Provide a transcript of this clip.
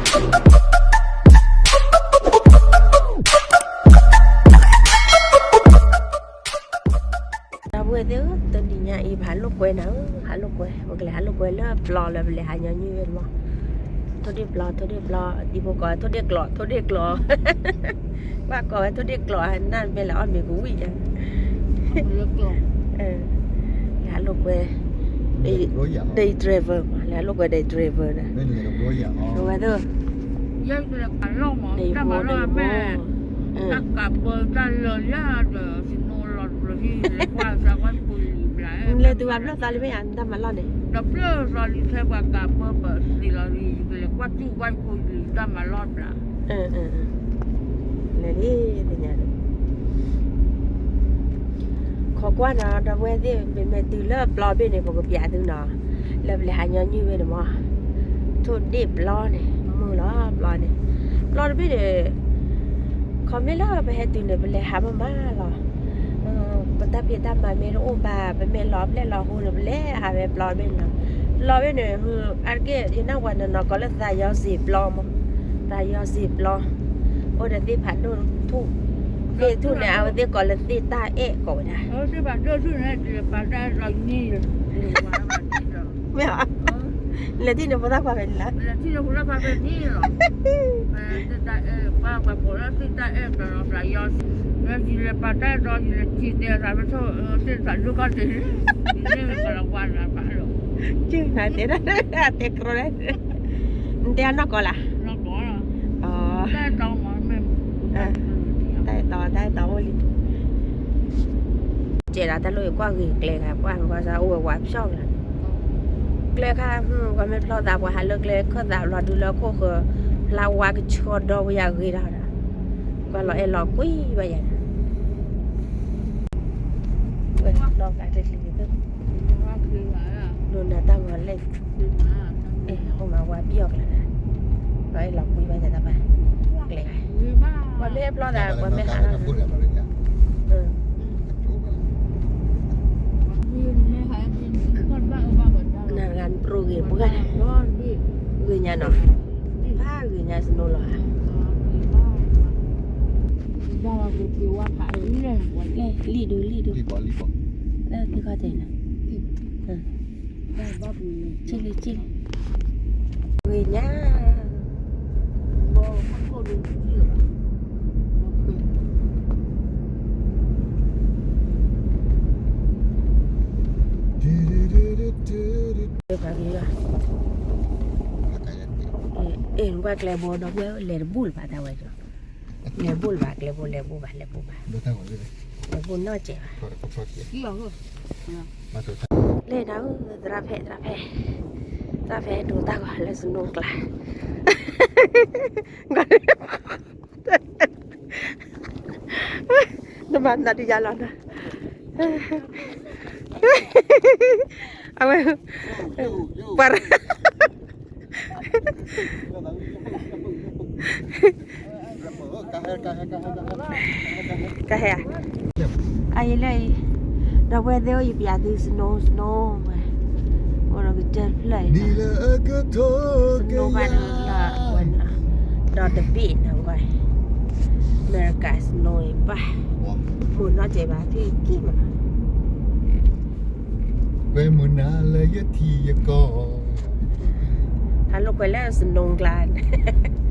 ဒီပုၢ်ဝဲၢ်သ့ၣ်ဧၢ, တနံၤညါအံၤ ပဟးလိာ်ကွဲနၤဧၢ, ဟးလိာ်ကွဲ, ပကလဲၤဟးလိာ်ကွဲလၢပျီလၢပလဲၤဟးညီနုၢ်ဝဲန့ၣ်မး, ထိၣ်ဒ့ၣ်ပျီ, ထိၣ်ဒ့ၣ်ပျီ, ဒံဖိကီး ထိၣ်ဒ့ၣ်ကျိး, ထိၣ်ဒ့ၣ်ကျိး, ဘၣ်ကိးဝဲထိၣ်ဒ့ၣ်ကျိး, နၢ်မဲာ်လဲၤအီၣ်မ့ၤကဝံၣ်ညါ, လဲၤဟးလိာ်ကွဲ, ဒီး driver မး, လဲၤဟးလိာ်ကွဲဒီး driver န့ၣ်, ဝဲသ့ၣ် ယဲၢ်ကလဲၤကးလီၢ်မး, တၢ်မၤလီၢ်အမဲာ်, တၢ်ကးပၢတၢ်လၢာ်လံဒီး စနိလီၤတဘျီဟံၣ် လဲၤကွၢ်စၢကွၢ်ပူၤလံဘျး, လဲၤတုၤဘၣ်ဘျီၣ်သးလံမ့ၢ်ဧါ တၢ်မၤလီၢ်န့ၣ်, ဒီးဖျၢၣ်သးလံ ထဲပှၤကးပၢပၢစံးလီၤလံ ယကလဲၤကွၢ်စၢကွၢ်ပူၤလံ တၢ်မၤလီၢ်ဘျး, လဲၤလံ, သ့ၣ်ညါန့ၣ် ခိးကွၢ်နီၤ ဒီပုၢ်ဝဲၢ်သ့ၣ်, မ့မ့ၢ်တုၤလၢပျီဘ့ၣ်န့ၣ် ပကပျးသုနီၤ, လၢပလဲၤဟးညီနုၢ်ဘ့ၣ်န့ၣ်မး, ထိၣ်ဒ့ၣ်ပျီန့ၣ် မုာ်လီၤပျီန့ၣ်, ပျီတဘ့ၣ်န့ၣ်, ခီမ့ၢ်လၢပဟဲတုၤန့ၣ် ပလဲၤဟးမးမးလီၤ, ပတၢ်ဖံးတၢ်မၤမ့ၢ်တအိၣ်ဘၣ် ပမ့ၢ်လီၤဖျဲၣ်လီၤဟိန့ၣ် ပလဲၤဟးဝဲပျီတဘ့ၣ်န့ၣ်လီၤ, ပျီဘ့ၣ်န့ၣ်, အါတက့ၢ် ယနၢ်ဝဲနနီၤကိးလၢသးယီၤစ့ၣ်ပျီမး, သးယီၤစ့ၣ်ပျီ, အိၣ်ဒီးသ့ၣ်ဖးဒိၣ်ထူၣ်, သ့ၣ်ထူၣ်န့ၣ် အဝဲသ့ၣ်ကိးလၢသ့ၣ်တၢ်အဲၣ်ကိးဝဲဒၣ်, မ့ၢ်, လဲၤထံၣ်န့ၣ်ဖိသၣ်ခွါဖဲန့ၣ်လီၤ, ကနတဲဒၣ်တဲကရၢလဲၣ်, နတဲအနီၢ်ကီၢ်လၢ်, တၢ်အဲၣ်တီ တၢ်အဲၣ်တီအိၣ်လံ, ကဲဒၣ်တၢ်လိၣ်ယကွၢ်ဂ့ၤကျဲခါ ပှၢ်ကွၢ်စၢ်အိၣ်ဝဲဝါဖျီၣ်ကလၢ်, ကျဲခါ, ပှၤမ့ၢ်ဖျီသး ပှၤဟးလၢကျဲခၢၣ်သးလီၤဒုလၢခိၣ်ဃၢၤ, ဖျါဝါကဆှီဒီဝဲယၤဂ့ၤဒီး, ကွၢ်လီၤအဲၣ်လီၤကွံာ်ဘၣ်ယၤ, ဝဲလီၤဂာ်တချံန့ၣ်, ဒိးနၤတၢ်ဂီၤလဲၣ်, အိၣ်မးဝါပျီၣ်ကလၢ်, လီၤအဲၣ်လီၤကွံာ်ဘၣ်ယၤတၢ်ဘၣ်, ကျဲခါ, ပှၤမ့ၢ်ဖျီသး ပှၤမ့ၢ်ဟးလီၤ, နဂၤပြိဂ့ၤပှၤန့ၣ်, ဂ့ၤညါနီၤ, ဖးဂ့ၤညါစနိလီၤဧါ, လံၣ်ဒု လံၣ်ဒု, လၢသ့ၣ်ခီၣ်တဲာ်န့ၣ်, ဂ့ၤညါ အ့ၣ် ကွၢ်ကျဲဘိဒီပုၢ်ဝဲၢ် လဲၤတဘူၣ်လၢၤဘၣ်တၢ်ဝဲကီ, လဲၤဘူၣ်လၢၤဘၣ်ကျဲဘိ လဲၤဘူၣ်ဘၣ် လဲၤဘူၣ်ဘၣ်, လဲၤဘူၣ်နီၢ်ကဲးဘၣ်, လဲၤနၤဧၢ သရၣ်ဖဲ သရၣ်ဖဲ, သရၣ်ဖဲဒိးတၢ်ဂီၤလၢ snow ကျါ, နမၤနၤဒုးယၤလီၤနၤ, အဝဲ, ပှၤ ကဟဲ, အအံၤလၢအံၤ, ဒီပုၢ်ဝဲၢ်သ့ၣ်ဧၢ ယပျးသု snow snow ဝဲ, အိၣ်ဒီးကစၢၢ်ဖျၢၣ်အံၤ, snow ဘၣ်ဒီးလၢဝဲန့ၣ်လီၤ, ဒီးတဘ့ၣ်န့ၣ်ဝဲ, အမဲရကၤ snow အံၤဘၣ်, မုၢ်နီၢ်ကဲးဘၣ် ထံၣ်ကံၢ်မး, ကွဲမုာ်နၤလၢယထံယကီၢ်, ဟးလိာ်ကွဲလၢ snow ကျါန့ၣ်